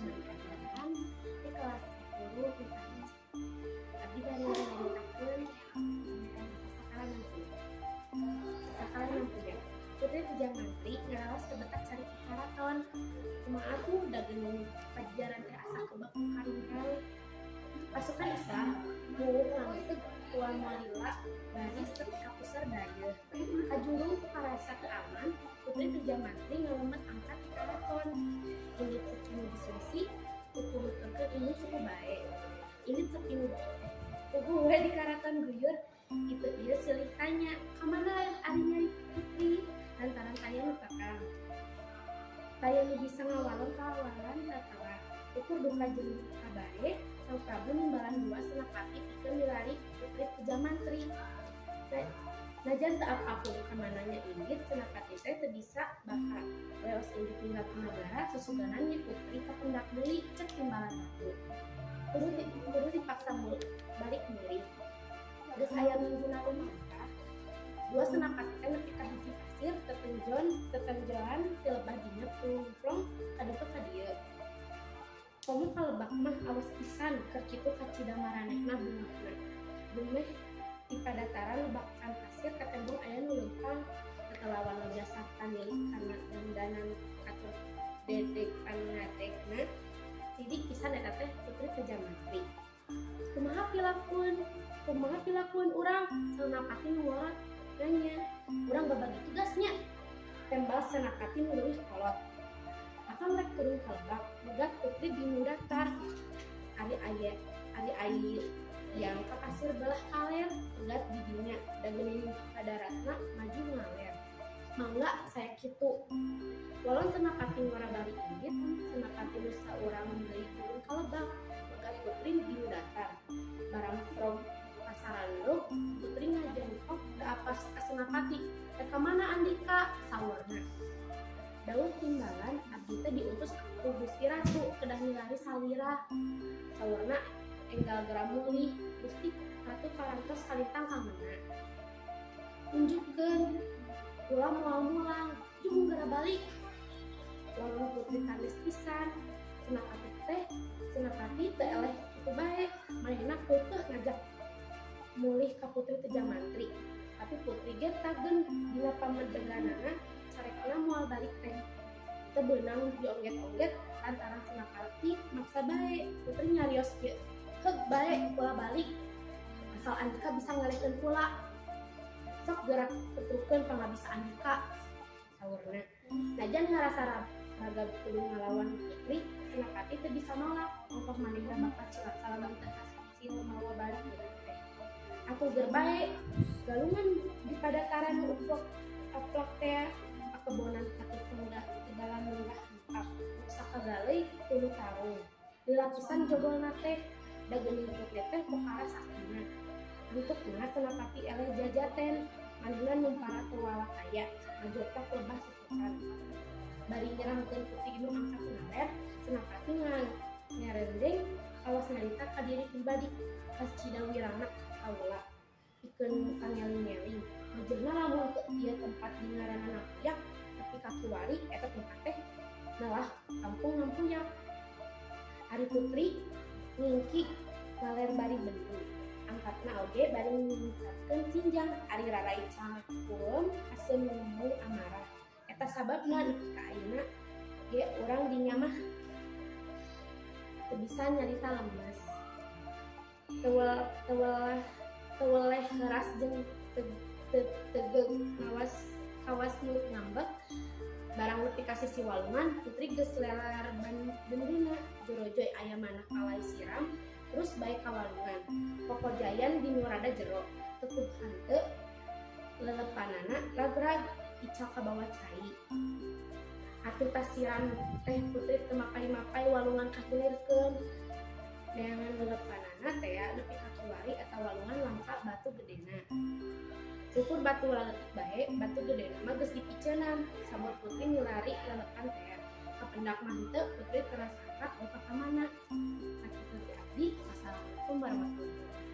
Tema diajarkan di kelas 10 MIPA 1. Abdi bade nyaritakeun Sasakalan Nampuya. Sasakalan Nampuya. Putri Tejamantri ngaraos teu betah calik di karaton. Kumaha atuh da geuning Pajajaran teh asa kebak karingkang. Pasukan Islam muwuh ngangseg moal lila baris tepi ka puseur dayeuh. Kajurung ku karasa teu aman, Putri Tejamantri ngalemet angkat ti karaton. Indit sepi nu disungsi, kudu nuturkeun indung suku bae. Indit sepi nu puguh we di karaton guyur, kitu ieu silih tanya, ka mana ari nyari putri lantaran taya nu tekang. Taya nu bisa ngawalon kawalan tatara. Ukur duka jeung kabae, Sang Prabu nimbalan dua senapati pikeun milari Putri Tejamantri. Najan teu apal ka manana indit, senapati teh teu bisa baka. Leos indit ninggal ka nagara, susuganan Nyi Putri kapendak deui cek timbalan ratu. Kudu dipaksa balik mulih. Geus aya mingguna lumampah, dua senapati teh nepi ka hiji pasir tetenjoan ti lebah dinya plungplong ka ditu ka dieu. Komo ka lebak mah awas pisan keur kitu kacida maranehna bungahna. Dumeh di padataran lebakan pasir katembong aya nu leumpang tatelawan loja sarta milik kana dandanan katur dedeg pangadegna sidik pisan eta teh Putri Tejamantri. Kumaha pilakueun urang? Senapati nu ngorot nanya. Urang babagi tugas nya, tembal senapati nu leuwih kolot. Akang rek turun ka lebak megat putri di nu datar. Ari hayang ka pasir belah kaler, pegat di dinya da geuning kadaratna maju ngaler. Mangga saya kitu. Walon senapati ngora bari indit, senapati nu saurang deui turun ka lebak megat putri di nu datar. Barang frog pasarandog, putri ngajengkok da apas ka senapati. "Rek ka mana andika?" saurna. "Dawuh timbalan, abdi teh diutus ku Gusti Ratu kedah milari salira," saurna. "Enggal gera mulih, Gusti Ratu parantos kalintang ka mana? Tunjukkeun, kula moal mulang, jung geura balik." Walon putri tandes pisan. Senapati teu eleh kitu bae, manehna keukeuh ngajak mulih ka Putri Tejamantri. Tapi putri ge tagen dina pamedeganana, carekna moal balik teh. Teu beunang diongget-ongget lantaran senapati maksa bae, putri nyarios kieu, "Heug bae kula balik, asal andika bisa ngalehkeun kula. Sok geura tuturkeun pangabisa andika," saurna. Najan ngarasa ragab kudu ngalawan putri, senapati teu bisa nolak, ongkoh manehna bakal cilaka lamun teu hasil mawa balik deui teh. "Atuh ger bae." Galungan di padataran nu uplok aplak tea, pakebonan katur tegalan munggah hempap, sakagaleuy tulu tarung. Lila pisan jogolna teh, da geuning putri teh pohara saktina. Antukna senapati eleh jajaten, manehna numpara tuwala kaya, ngajoplak lebah susukan. Bari nyerangkeun putri nu angkat ngaler, senapati ngarendeng kawas nyarita ka diri pribadi, kacida wirangna kaula pikeun pangeling-eling. Mejeuhna lamun teu ieu tempat dingaranna Nampuyak, tapi ka kiwari eta tempat teh malah Kampung Nampuyak. Ari putri ngingki ngaler bari bendung. Angkatna oge bari nyingsatkeun sinjang, ari rarai cangkueum haseum ngembung amarah. Eta sababna nepi ka ayeuna ge urang dinya mah teu bisa nyarita lemes. Teu weleh heuras jeung tegeug ngawas kawas nu ngambek. Barang nepi ka sisi walungan, putri geus leler benduna, jorojoy aya manah kalai siram, terus bae ka walungan. Kokojayan di nu rada jero, tekuh henteu lelepanana ragrag ical kabawa cai. Atuh tas siram teh putri teu mapay-mapay walungan kahilirkeun. Neangan lelepanana tea nepi ka kiwari eta walungan langka batu gedena. Ukur batu laletik bae, batu gedena mah geus dipiceunan. Saur putri milari lelepan tea. Kapendak mah henteu, putri teu rasangka duka ka mana. Sakitu ti abdi, wassalamualaikum warahmatullahi wabarakatuh.